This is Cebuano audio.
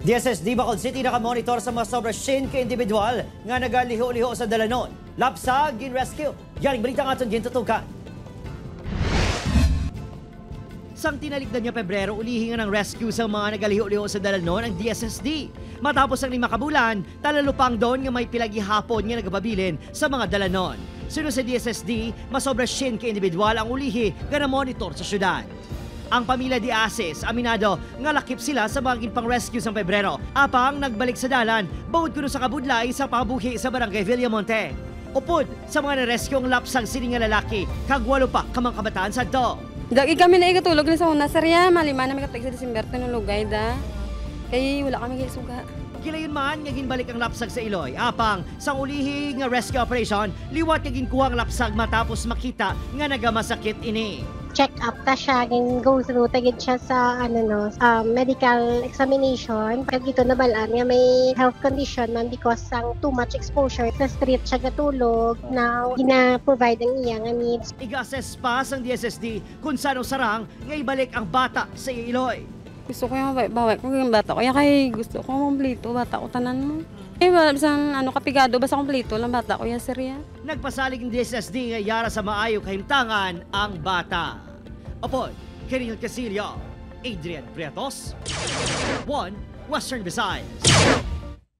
DSSD Bacolod City nakamonitor sa mga sobra 100 ka individual nga nagaliho-liho sa dalanon. Lapsag gin-rescue. Yaring balita nga aton gintutukan. Sang tinalikdan niya Pebrero, ulihi nga ng rescue sa mga nagaliho-liho sa dalanon ang DSSD. Matapos ang 5 ka bulan, talalupang doon nga may pilagi hapon nga nagapabilin sa mga dalanon. Sunod sa DSSD, masobra 100 ka individual ang ulihi nga na-monitor sa syudad. Ang pamilya di Asis, aminado, nga lakip sila sa mga ginpang rescue sang Pebrero. Apang nagbalik sa dalan, bawod kuno sa kabudlay sa pabuhi sa barangay Villamonte. Upod sa mga na-rescue ang lapsang sini nga lalaki, kag 8 pa kamang kabataan sa do. Dagi kami na ikatulog na sa una, sir, ya. Malima na may katag sa December tinulugay da. Kay wala kami gisuga. Gilayon man nga ginbalik ang lapsag sa Iloy. Apang sang ulihi nga rescue operation, liwat nga ginkuha ang lapsag matapos makita nga nagamasakit ini. Check up ta siya, gin go through tagid siya sa ano no, medical examination. Kag ito nabalaan nga may health condition man because ang too much exposure sa street siya gatulog. Now, gina-provide ang iya nga needs. Iga-assess pa sang DSSD kung saan sarang nga ibalik ang bata sa Iloy. Gusto ko yung baway ko yung bata ko. Ya kay gusto ko kompleto bata ko tanan mo. Eh wala bisan ano kapigado basta kompleto lang bata ko ya, sir, ya. Nagpasalig ang DSSD nga yara sa maayo kahimtangan ang bata. Upod, Kenil Casillo, Adrian Prietos, 1 Western Visayas.